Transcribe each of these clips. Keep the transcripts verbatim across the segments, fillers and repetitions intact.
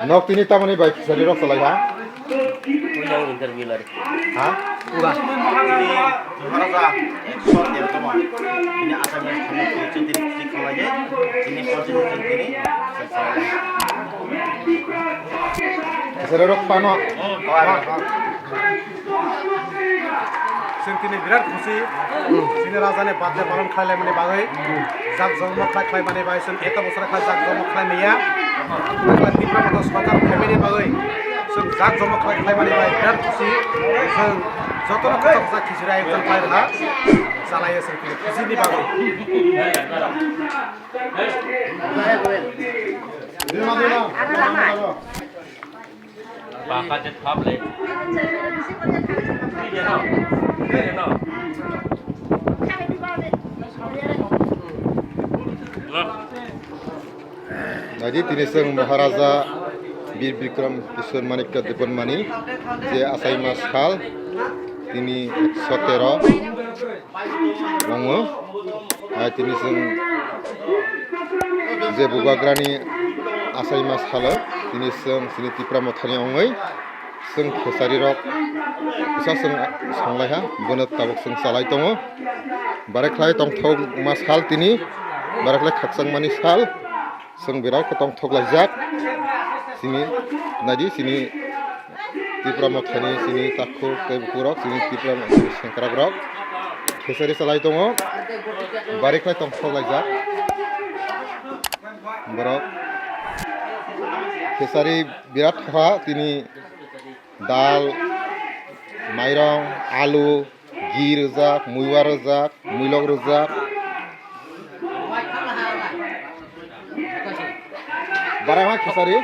Nok tini tamoni bai khichari rok chalai ha? Puila interview lari. Ha? Puga. Maharaja, ekso tero tongma. Bini Assamese khana tini tini khalai je. Tini constitution tini. Khichari rok pano. Hmm, pano. Chwng tini birat khusi, chini raja ni birthday palon khlai laimani bagwi, jak jokmok khlai khlaimani bai chwng eto bosor khlai jak jokmok khlai maya. Tipra Motha Sarkar family bagwi chwng jak jokmok khlai khlaimani bai birat khusi, chwng jotono kwchak kwchak khichiri ayojon khlai rwha, chalaiyo chwng tini khusi ni bagwi. Baka je public. Naidi tini chwng Maharaja Bir Bikram Kishore Manikya Debbarmani je achaima sal tini ekso tero. Wngo. Hai tini chwng je bubagrani achaima salo tini chwng chini Tipra Mothani wngwi chwng khesari rok kisa chwng songlaiha, bono tabuk chwng chalai tongo. Barekhlai tongthokma sal tini, barekhlai khakchangmani sal. Chwng birat khe tongthok laijak. Chini, naidi chini Tipra Mothani chini takhuk tei bukhuk rok, chini Tipra Mothani sengkrak rok. Khesari chalai tongo. Bari khlai tongthok laijak. Borok khesari birat kha tini dal, mairong, alu, Gi rwjak, muiwa rwjak, muilok rwjak. Bara ma khesari?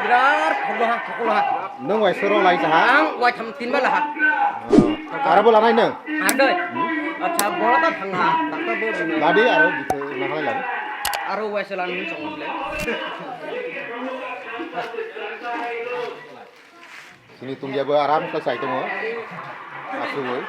Birat khoklo ha, khoklo ha. Nwng waisa rok lai jaha? Ang waitham tinba laha. Oh. Aro bo lanai nwng? Ardoi. Acha, bora ta thang ha. Dakta bo bini. Ladi aro bikhe nahalai ladi. Aro waisa lan ni chong le. Sini tungya bo aram khe sai tongo. Asugoi.